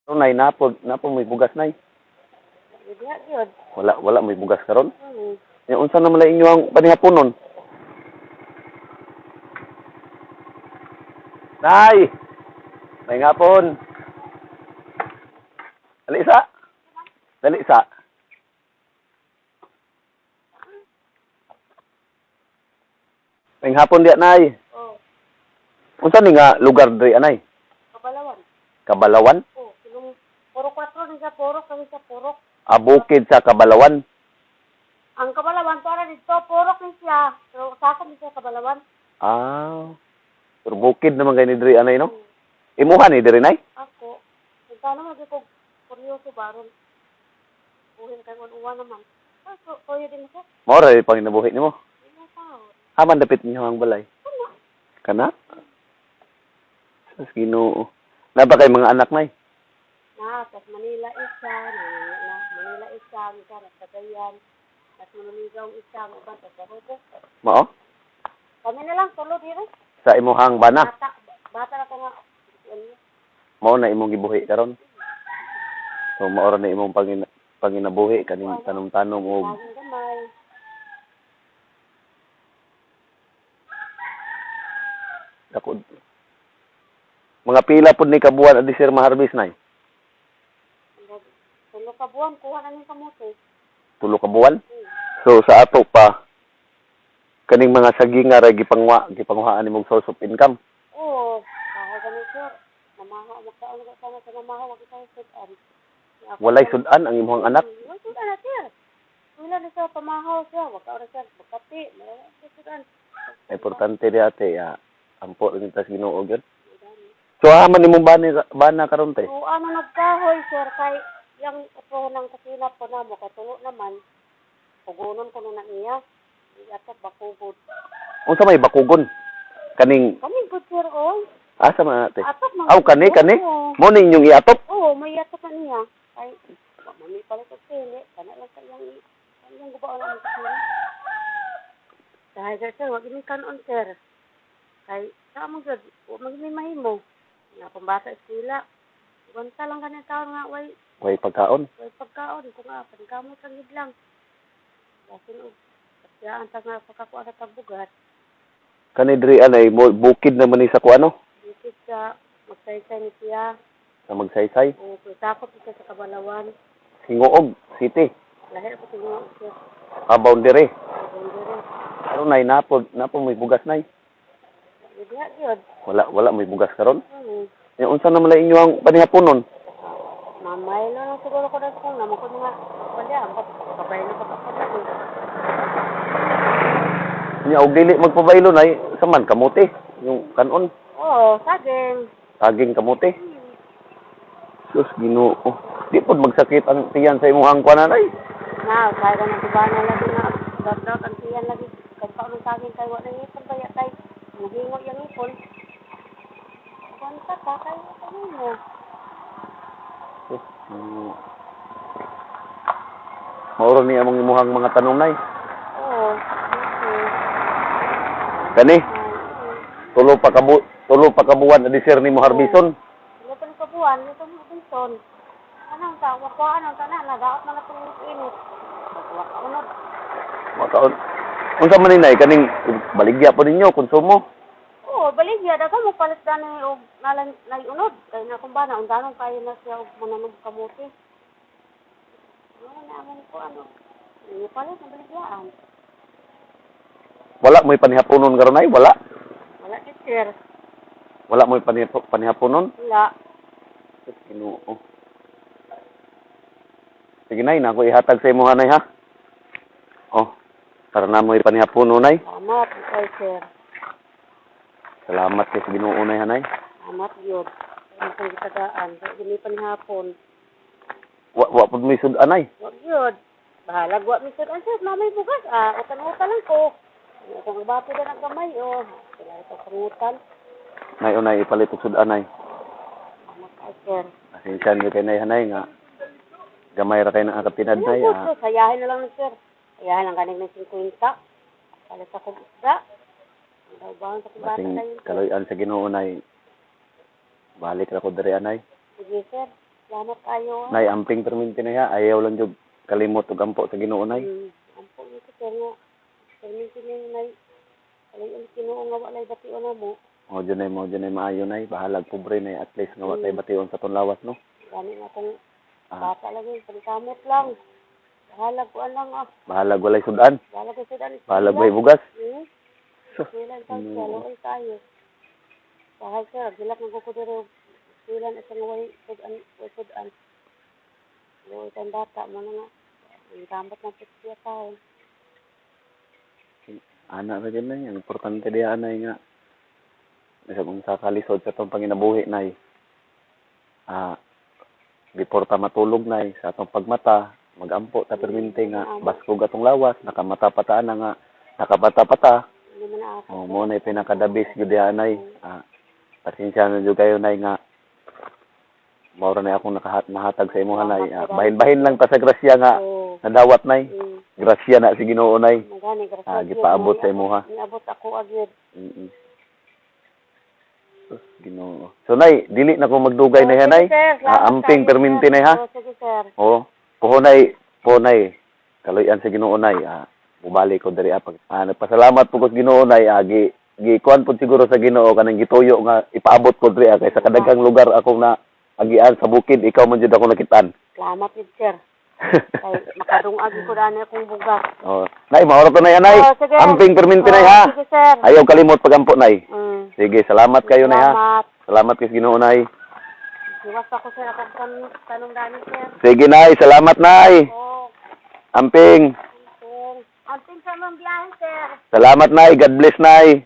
Nay, napo may bugas, nay. Diha gyud. Wala may bugas karon. Ya, unsa naman lang inyo ang panihaponon? Nay! May ngapon. Dali isa. Dali isa. May hapon diya, nay. Oh, Unsa ni nga lugar diri, anay? Kabalawan. Kabalawan? Oh, silong puro 4 ni sa puro kami sa purok. Ah, bukid sa Kabalawan. Ang Kabalawan para dito purok ni siya. Pero sakop ni siya Kabalawan. Ah. Pero bukid naman kay ni diri, anay, no? Imuha ni diri, nay? Ako, nagtano lagi ko kuryoso baron. Buhin kay uwan naman. Ay, so, toyo din siya. Mao ra pang inabuhi nimo. Hindi tao. Haman dapit ninyo ang balay. Ano? Kana? Sa Ginoo. Naba kay mga anak, nay? Na, tas Manila isa, na, Manila isa, isa, nas Cagayan, nas Manuligaw isa, ang uban, tas Barubo. Mao? Kami na lang, tulo diri. Sa imuhang bana. Bata, bata na ko nga. Ano? Mao na imong gibuhi karon. So mao ra na imong panginabuhi kaning tanom-tanom og Laging gamay. dako. Mga pila pud ni kabuan adi sir maharbis, nay? Tulo ka buwan, kuha na ning kamote. 3 ka buwan. So sa ato pa kaning mga saging nga ra gipangwaan nimong source of income. Oo, kahoy kami sir. Namaha, magkaon ka sana sa namaha, wag tayo sudan. Walay sudan ang imong anak. Walay sudan na sir. Wala na siya pamahaw siya, wag ka na sir, magkapi, wala siya sudan. Importante di ate, ya, ampo rin tas Ginoo gyud. So haman nimong bana karon te? So, ano nagkahoy sir, kay yang upo ng kusina po na mo, katulo naman, pugunon ko na niya. Iatop bakugod. Unsa may bakugon? Kaning Kami good sir, oy. asa man ate? Atop man. Aw kani. Oo. Mo ninyong iatop. Oo, may atop na niya. Kay, wa man may palit og sili. Kana lang sa iyang, iyang gubaon ang kusina. Dahil sir, sir, wag ini kanon sir. Kay, sa among sir, wa man may mahimo. Nga akong bata eskwela. Gwanta lang kaning taon nga, way, Way pagkaon. way pagkaon. Kung nga, pankamot lang gid lang. Lakin og, kasyaan ta nga pagkakuha sa tagbugat. Kani diri anay bukid naman ni sa kuano Dito sa magsaysay ni siya. sa Magsaysay, O, sakop siya sa Kabalawan. Hingoog City. Lahi ako tingnan sir. Ah, boundary. Boundary. Karon nay napo may bugas, nay? Diha gyud. Wala may bugas karon. Ya, unsa naman lang inyo ang panihaponon? Mamay na lang siguro ko na sa kung naman ko mga wala. Kabay na pag ako na. Nya og dili magpabaylo, nay, sa man kamote yung kanon, Oo, saging. saging kamote. Sus Ginoo. Di pod magsakit ang tiyan sa imong kuan, nay? Na, kaya ka ng tubana lagi na. Dot-dot ang tiyan lagi. Kagkaon ng saging kay wala ng ipon kaya kay nahingo yung ipon. Kwanta ka kay ano mo. Sus Ginoo. Mauro ni among imuhang mga tanong, nay. Oo. Okay. Kani, Oo. tulo pa kabuan adi sir nimo harbison. Wala pa ng kabuan, ito mo Wilson. Anong ta, wakuha anong ta na, nagaot na na itong init. Wala ka unod. Makaon. Unsa man ni, nay, kaning baligya po ninyo konsumo? Oo, baligya, daga mo palit dani og nalan naiunod. Kay na kung ba na undanong kayo na siya og mananog kamote. Ano na among ko ano. Hindi palit na baligyaan. Wala mo'y panihaponon karon, nay, wala. Wala gid sir. Wala mo'y panihaponon. Wala. Sus, Ginoo. Sige nay, na ako ihatag sa imo nay ha. Oh, para na mo'y panihaponon, nay. Salamat kay sir. Salamat kay sa Ginoo nay ha, nay. Salamat gyud. Ang kong gitagaan, kay gini panihapon. Wa pud mo'y sud-an, nay. Wa gyud. Bahalag wa mi sir. Ang sir, mamay bugas ah. Utan-utan lang ko. Ano kung bato na ng gamay oh. Sila ito pangutan. Nay oh, nay, ipalit og sud-an, nay. Salamat kay sir. Pasensya niyo kay nay hanay nga. Gamay ra kay na ang katinad, nay. Ano Ah. po, sayahin na lang sir. Sayahin lang ganing ng 50. Palit akong isda. Ang daw ba sa bata Basing kayo? kaloy-an sa Ginoo, nay. Balik ra ko diri anay. Sige sir. Salamat kayo, ah. Nay, amping perminti na ya. Ayaw lang jud kalimot ug ampo sa Ginoo, nay. Ampo ni ko, sir, nga. Perminti ni nay. Alay ang Ginoo nga walay bation na mo. Mo jud nay, mo jud nay maayo, nay. Bahalag pobre, nay, at least nga wa tay bation sa tong lawas, no. Gani na akong Ah. bata lagi, pagkamot lang. Bahalag ko lang ah. Bahalag walay sudan. Bahalag ko sila. Bahalag way bugas. Sus. Sila tayo siya, luoy tayo. Bahal sir, gilak ng kukudiro. Sila na isang way sudan, way sudan. Luoy tayong bata, mo na nga. Ang gamot ng siya tayo. Ana ra jud, nay. Ang importante diha, nay, nga bisag unsa kalisod sa atong panginabuhi, nay. Ah, before ta matulog, nay, sa atong pagmata, magampo ta perminti nga baskog atong lawas, nakamata pa ta ana nga nakabata pa ta. Hindi mo na ako. Oh, mo nay pinaka-the best gyud diha, nay. Ah, pasensya na jud kayo, nay, nga mao ra nay akong nahatag sa imuha, nay. Ah, bahin-bahin lang ta sa grasya nga Oo. nadawat, nay. Grasya na si Ginoo, nay. Magani, grasya. Ah, gipaabot sa imuha. Niabot ako agad. Sus, Ginoo. So nay, dili na ko magdugay na yan, nay. Sige, sir. Ah, Salamat amping kayo, perminti sir. nay ha. Oo, sige, sir. Oo. Puhonay, puhonay. Kaluyan sa Ginoo, nay. Ah, mubalik ko diri pag nagpasalamat po ko sa Ginoo, nay. Ah, gi gi kuan pud siguro sa Ginoo kanang gituyo nga ipaabot ko diri kay sa kadaghang lugar akong na agian sa bukid, ikaw man jud ako nakitaan. Salamat yun, sir. Kay makadungag ko dani akong bugas. Oh. Nay, maoro to nay, anay. Oo, sige. Amping perminti nay Oo, ha. sige, sir. Ayaw kalimot pagampo, nay. Sige, salamat kayo, nay, ha. Salamat. Salamat kay Ginoo, nay. Iwas ako, sir. Akong tanong dani, sir. Sige, nay, salamat, nay. Oo, Amping. sir. Amping sa mong biyahe, sir. Salamat, nay. God bless, nay.